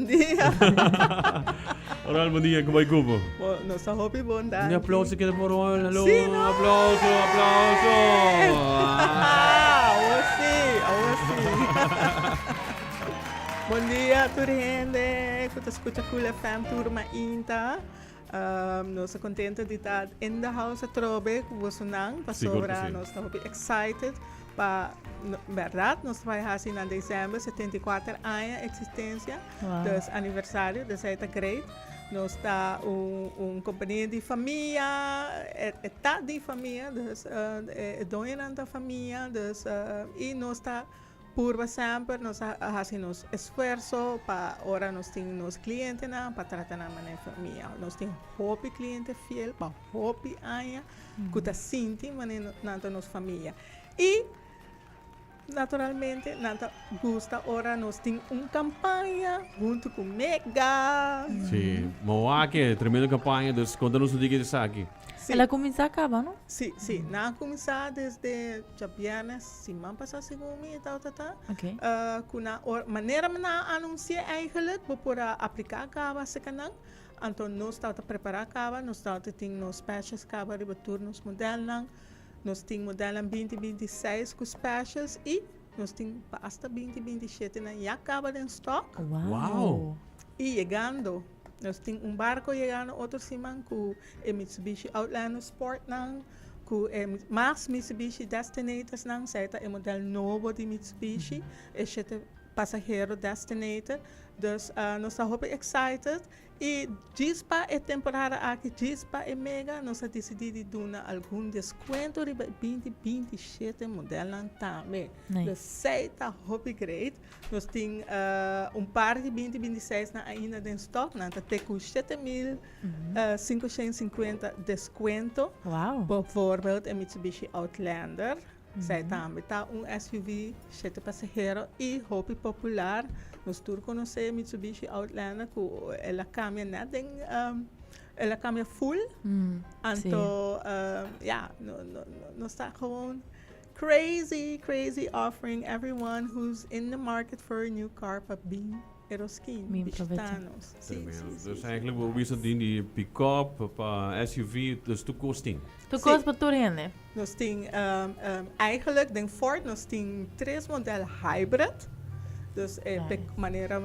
Bon dia. Aurel, bon dia, con bai cu bo? Bo, nos ta hopi bon, Un danki. aplauso keda pa Aurel, hallo. Sí, no? Aplauso, aplauso. Ah, awor sí, awor sí. Bon dia tur hende cu ta scucha Cool FM tur mainta. Nos ta contento di ta in the house atrobe cu bosonan pasobra nos ta hopi excited pa berdad nos ta bai haci na december 74 aña existencia dus aniversario dus esey ta great. Nos ta un compania di famia e ta di famia dus e doñonan ta famia dus y nos ta Purba semper nos a hasi nos esfuerso pa ora nos tin nos clientenan pa trata nan manera famia. Nos tin hopi cliente fiel pa hopi aña cu ta sinti manera nan ta nos famia. Y naturalmente nan ta gusta ora nos tin un campaña hunto cu Mega. Sí, Mawake, tremendo campaña, dus conta nos un tiki di esaki. Sí. El a cuminsa caba, no? Sí, sí. Nan a cuminsa desde djabièrnè siman pasá segun mi e tabata ta. Ok. Cu nan or, manera nan a anunci'é eigenlijk, bo por a aplica caba acerca nan. Anto nos tabata prepara caba, nos tabata tin nos specials caba riba tur nos modelnan. Nos tin modelnan binti 26 cu specials y nos tin basta binti 27 nan ya caba den stock. Wow. Y yegando, nos tin un barco yegando otro siman cu e Mitsubishi Outlander Sport nan, cu e mas Mitsubishi Destinators nan, esey ta e model nobo di Mitsubishi, e shete pasahero Destinator. Dus nos ta hopi excited y djis pa e temporada aki, djis pa e Mega, nos a dicidi di duna algun descuento riba e 2027 modelnan tambe. Nice. Dus esey ta hopi great. Nos tin un par di 2026 nan ainda den stock, nan ta te cu 7550 descuento. Wow. Bijvoorbeeld e Mitsubishi Outlander, esey tambe ta un SUV shete pasahero y hopi popular. Nos tur conoce e Mitsubishi Outlander cu el a cambia net den, el a cambia full. Anto, ya, nos ta gewoon crazy, crazy offering everyone who's in the market for a new car pa bin Eroskin Bin probecha. bishita nos. Sí, Tremendo. sí, sí, Dus sí. eigenlijk bo bisa tin di pick-up pa SUV, dus tur kos tin. Tur Sí. kos pa tur hende. Nos tin, eigenlijk den Ford nos tin tres model hybrid. Dus e Nice. pick, manera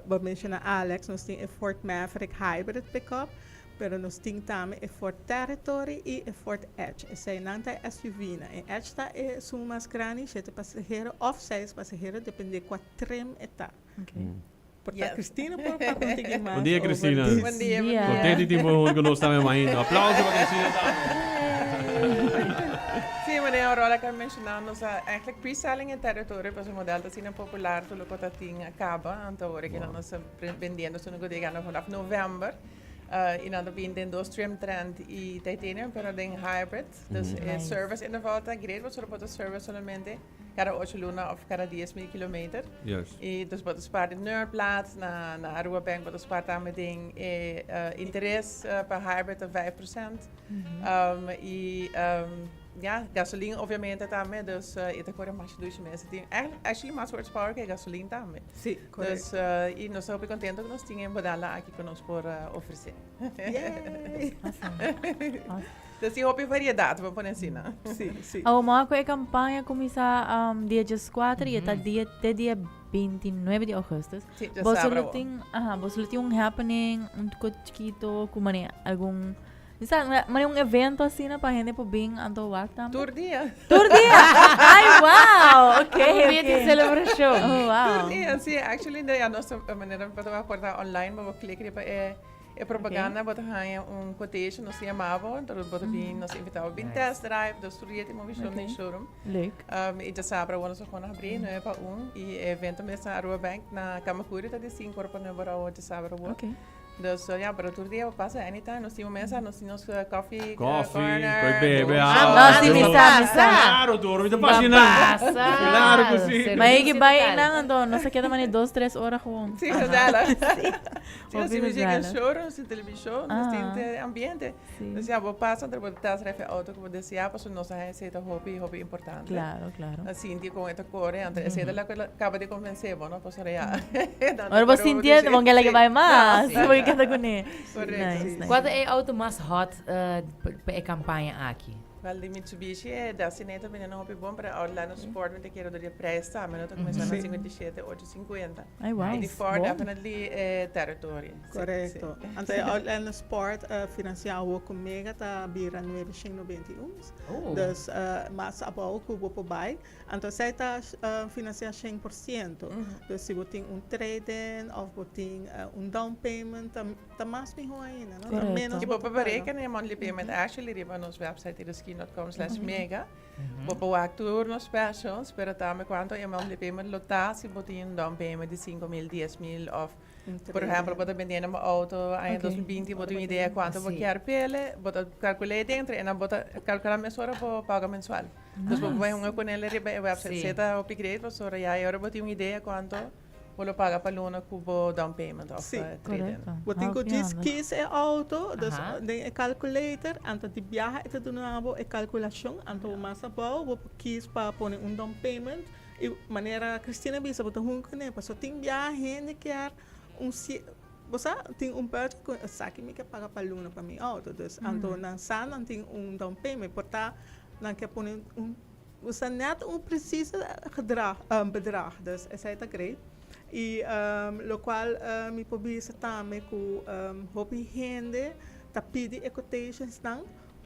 bo menciona Alex, nos tin e Ford Maverick hybrid pick-up. Pero nos tin tambe e Ford Territory y e Ford Edge. Eseinan ta e SUVnan. E Edge ta esun mas grandi, shete pasahero of seis pasahero, depende cua trim e ta. Por ta Cristina por pa contigui mas Bon dia, over Cristina. this. Bon dia, bon dia. Contento di tin bo hunto cu nos tambe mainta. Aplauso pa Cristina tambe. Sí, meneer Aurora a menciona, nos a eigenlijk pre-selling e Territory, pasobra e model ta asina popular, tur loke ta tin a caba. Anto awor aki nos ta bendiendo su cu ta yegando vanaf november. Y nan ta bin den dos trim Trend y Titanium, pero den hybrid. Dus e Nice. service interval ta great, pasobra bo ta service solamente cada 8 luna of cada 10.000 kilometer. Y dus bo ta spaar den nummerplaat, na Aruba Bank bo ta spaar tambe den e interes pa hybrid ta 5%. Y ja, gasolin obviamente tambe, dus e ta core masha dushi mes. E tin actually mas horsepower ke gasolin tambe. Sí, correcto. Dus y nos ta hopi contento cu nos tin e modelo aki cu nos por ofrece. Yay! Awesome. Awesome. Dus tin hopi variedad, bo pone asina. Sí, sí. Awor moa cu e campaña cuminsa dia 14 y e ta dia te dia 29 di augustus. Sí, dja Boso sabra lo awor. tin, aha, boso lo tin un happening, un co chikito cu mane algun Mi sa, mane un evento asina pa hende por bin anto wak tambe. Tur dia. Tur dia! Ay, wow! Ok, Tur dia tin ok. celebracion. Oh, wow. Tur dia, si. Actually, de, ja, nos ta manera bo ta acorda online, bo bo click riba e, e propaganda, bo ta haña un quotation, nos ta yama bo, entonces bo ta bin, nos ta invita bo bin test drive, dus tur dia tin movishon den showroom. Leuk. I djasabra awor nos ta gewoon habri, nueve pa un, i e evento mes na Aruba Bank na Camacuri ta di sinku ora pa nueve ora awor djasabra awor. Ok. Dus ja, pero tur dia bo pasa anytime. Nos tin un mesa, nos tin nos coffee Coffee, corner. koi bebe, Ah, ah, no, sí, mi sa, mi sa. Claro, tur, mi ta fasciná. Claro ku sí. Ma e ki bai einan anto nos a keda mane dos, tres ora gewoon. Sí, gezellig. Sí, nos Hopi tin muziek en gezellig. show, nos tin televishon, nos tin Ah. te ambiente. Sí. Dus ja, bo pasa anto bo test drive e auto ku bo desea, pasobra nos a haña esei ta hopi, hopi importante. Claro, claro. A sinti kon e ta kore, anto esei ta loke kaba di konvensé bo, no? Pasobra ya. nan ta Ora bo kore sintié, hopi, bo ke sí. bai mas, Sí. bo ke keda kuné. Correcto. Nice, Sí, nice. Kua ta e auto mas hot pa e kampaña aki? Wel, di Mitsubishi e Destiny ta bini hopi bon, pero e Outlander Sport mi ta kere dor di e prijs tambe, no ta kuminsá na 57, 850. Ay, wow. Y di Ford Bon. definitely e Territory. Sí, Correcto. sí. Anto e Outlander Sport financiá awor cu Mega ta bira 991. Oh. Dus mas abou cu bo por bay. Anto esey ta financiá 100%. Dus si bo tin un trade-in of bo tin un down payment ta ta mas miho ainda, no? Ta Correcto. menos Y bo bo ta por paga. berekenen e monthly payment actually riba nos website eroskin.com/mega. Bo por wak tur nos specials, pero tambe cuanto e monthly payment lo ta si bo tin un down payment di 5.000, 10.000 of por ehempel bo ta bendiendo bo auto aña 2020 bo tin un idea cuanto bo kier pele, bo ta calcula e dentro en dan bo ta calcula mesora bo pago mensual. Dus bo por bai hunga con el riba e website. Si ta hopi great pasobra ya e ora bo tin un idea cuanto Bo lo paga pa luna ku bo down payment of Sí. trade-in. Correcto. Bo tin ku Hopi djis handig. kies e auto, dus Aha. den e calculator, anto di biaha e ta duna bo e calculacion, anto mas abou bo por kies pa pone un down payment y manera Christina bisa bo ta hunka kuné, pasobra tin biaha hende kier un sie, bo sa tin un budget ku esaki mi ke paga pa luna pa mi auto, dus anto nan sa nan tin un down payment, por ta nan ke pone un Usa net un preciso gedrag, bedrag, dus esei ta great. Y locual mi por bisa tambe cu hopi hende ta pidi e quotations nan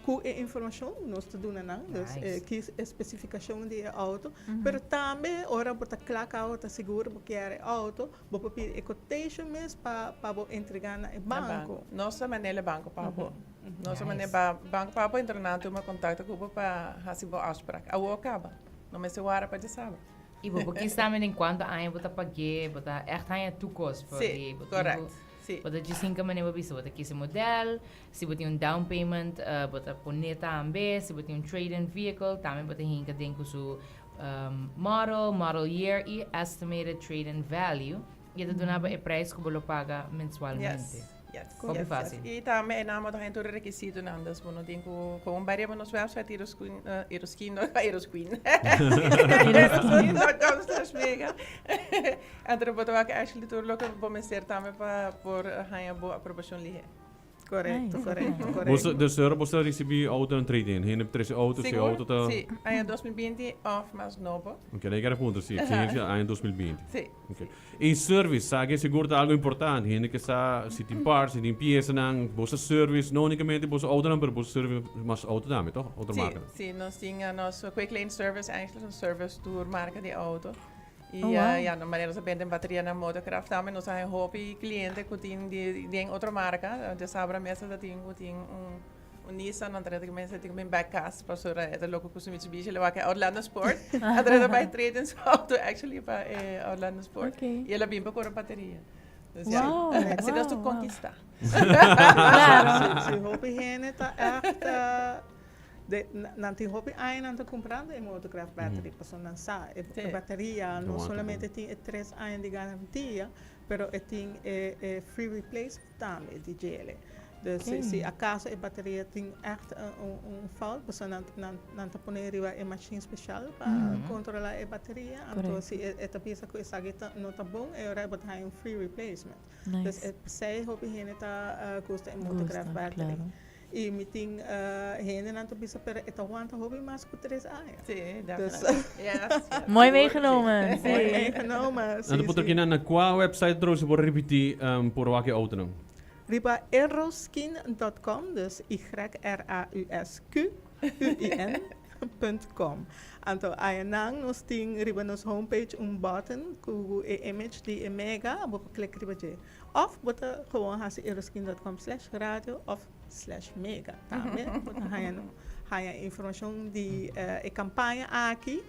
cu e informacion nos ta duna nan, dus ki e specificacion di e auto, pero tambe ora bo ta cla caba bo ta sigur bo kier e auto, bo por pidi e quotation mes pa pa bo entrega na e banco. Nos ta manera e banco pa bo. Nos ta manera ba banco pa bo entra nan tuma contacto cu bo pa haci bo afspraak. Awor caba. No mester wara pa djasabra. Y bo por kisa tambe den cuanto aña bo ta pag'é, bo ta echt haña tur cos for Sí, di bo tin correct. cu Sí. bo ta djis hinca manera bo bisa bo ta kisa model, si bo tin un down payment bo ta pone tambe, si bo tin un trade-in vehicle tambe bo ta hinca den cu su Model, model year y estimated trade-in value y e ta duna bo e prijs cu bo lo paga mensualmente. Yes, yes. Hopi yes, facil. Yes. Y tambe e nan bo ta haña tur e requisitonan, dus bo no tin cu gewoon bay riba nos website erosqueen, erosqueen, no, erosqueen. Erosqueen dot com slash mega. Anto bo ta wak actually tur loke bo mester tambe pa por haña bo aprobacion lihe. Correcto, Nice. correcto, Boso, correcto. dus ora boso ta ricibi autonan trade-in. Hende trece auto, si Sigur, auto ta... sí. Aña 2020 of mas nobo. Oké, dan ik era punto, sí. Exigencia aña 2020. Sí. Oké. Y service, sa que sigur ta algo importante. Hende ke sa si tin parts, si tin piesanan, boso service, no únicamente boso autonan, pero boso service mas auto tambe, toch? Otro Sí, marcanan. sí, nos tin nos Quick Lane Service, eigenlijk un service tur marca di auto. Y Oh, wow. ya, no manera nos a bende bateria na Motorcraft tambe, nos a haña hopi cliente cu tin di den otro marca. Djasabra mester ta tin cu tin un un Nissan, nan trata cu mester tin cu bin back cas pasobra e ta loco cu su Mitsubishi, lo wak e Outlander Sport. A trata bay trade in su auto actually pa e Outlander Sport. Okay. Y el a bin pa cobra bateria. Dus ja, Wow, asina nos ta wow, wow. conquista. Claro. Si, si hopi hende ta echt De, nan tin hopi aña nan ta kumprando e Motorcraft battery, pasobra nan sa e Sí. bateria no Aguanta solamente bon. tin e tres aña di garantia, pero e tin e e free replacement tambe di djele. Dus si, si acaso e bateria tin echt un un fout, pasobra nan nan nan ta pone riba e machine special pa controla e bateria, anto Correcto. si e e ta bisa cu esaki ta no ta bon, e ora bo ta haña un free replacement. Dus Nice. e p'esei hopi hende ta gusta e Motorcraft Gusta, battery. claro. Y mi tin hendenan ta bisa pero e ta wanta hopi mas cu tres aña. Sí, Dus definitely. Yes, yes. Mooi meegenomen. Mooi Sí. meegenomen. Sí, Anto por sí. aki na cua website trouwens si por repeti por wak e autonan? Riba eroskin.com, dus Y-R-A-U-S-Q-U-I-N punt com. Anto ayanan nos tin riba nos homepage un button cu e image di e mega, bo por click riba dje. Of bo ta gewoon haci eroskin.com slash radio of slash mega tambe bo ta haña haña informacion di e campaña aki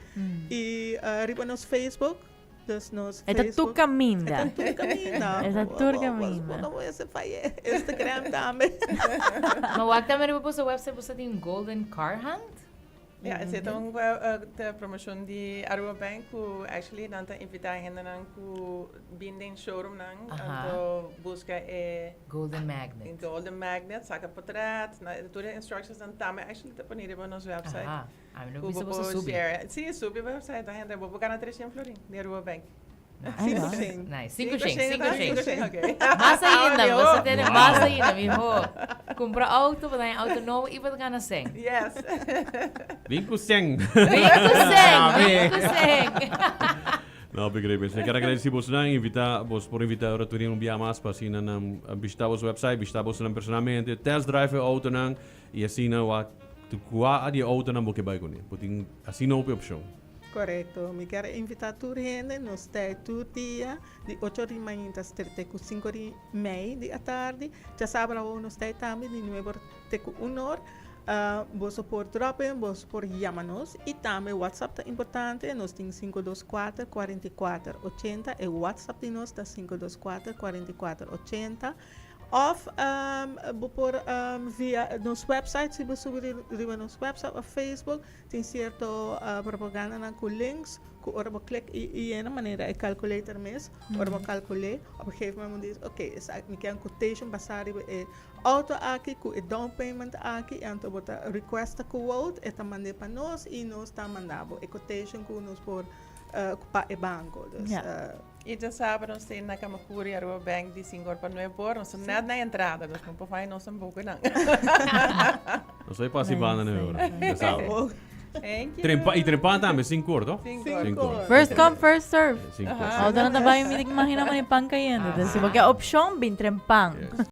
y riba nos Facebook. Dus nos E ta Facebook. tur caminda. E ta tur caminda. E ta tur caminda. Bo no por hacer faye. Instagram tambe. Ma wak tambe riba boso website boso tin un golden car hunt? Ja, esei ta un promocion di Aruba Bank cu actually nan ta invita hendenan cu bin den showroomnan anto busca e Golden magnet. Golden magnet, saca potret, tur e instructions nan tambe actually ta poni riba nos website. Aha. Ami no Ku bisa bo boso por subi. share. Sí, subi website ta hende bo por gana 300 florin di Aruba Bank. Ai, Cinco wow. shen. Nice. Cinco shen, cinco shen. Cinco shen, okay. Mas ainda, Awor, boso tene Wow. mas ainda, miho. Cumpra auto, bo daña auto nobo y bo ta gana cen. Yes. Bin ku cen. Bin ku cen, bin ku cen. No, begreep es. Mi ker agradeci bosonan, invita bos por invita ora tur un bia mas pa asina nan bishita boso website, bishita bosonan personalmente, test drive e autonan y asina wak Tu kua a di e outonan bo ke bai kuné? Bo tin asina hopi opshon. Korekto. Mi kier invitá tur hende, nos ta ei tur dia di ocho or di mainta te te ku sinku or i mei di atardi. Djasabra awor nos ta ei tambe di nuebe or te ku un or. Boso por drop in, boso por yama nos i tambe WhatsApp ta importante. Nos tin 524 44 80, e WhatsApp di nos ta 524 44 80. Of bo por via nos website, si bo subi riba nos website of Facebook, tin cierto propagandanan cu links cu ora bo click y yena manera e calculator mes, ora bo calcule, op een gegeven moment bo dici, ok, esaki mi kier un quotation basa riba e auto aki cu e down payment aki, y anto bo ta request a quote, e ta mande pa nos y nos ta manda bo e quotation cu nos por pa e banco. Dus, I djasabra nos ta na Camacuri Aruba Bank di sinku or pa nuebe or. Nos ta net na entrada, dus no por fai nos tampoco nan. Nos ta pasa i banda nuebe ora. Djasabra. Thank you. Trempa, i trempa tambe, sinku or, toch? Sinku or. Sinku or. First come, first serve. Sinku or. Auto nan ta bai, mi ta imagina mane pan cayente. Dus si bo ke opcion, bin trempan. Yes.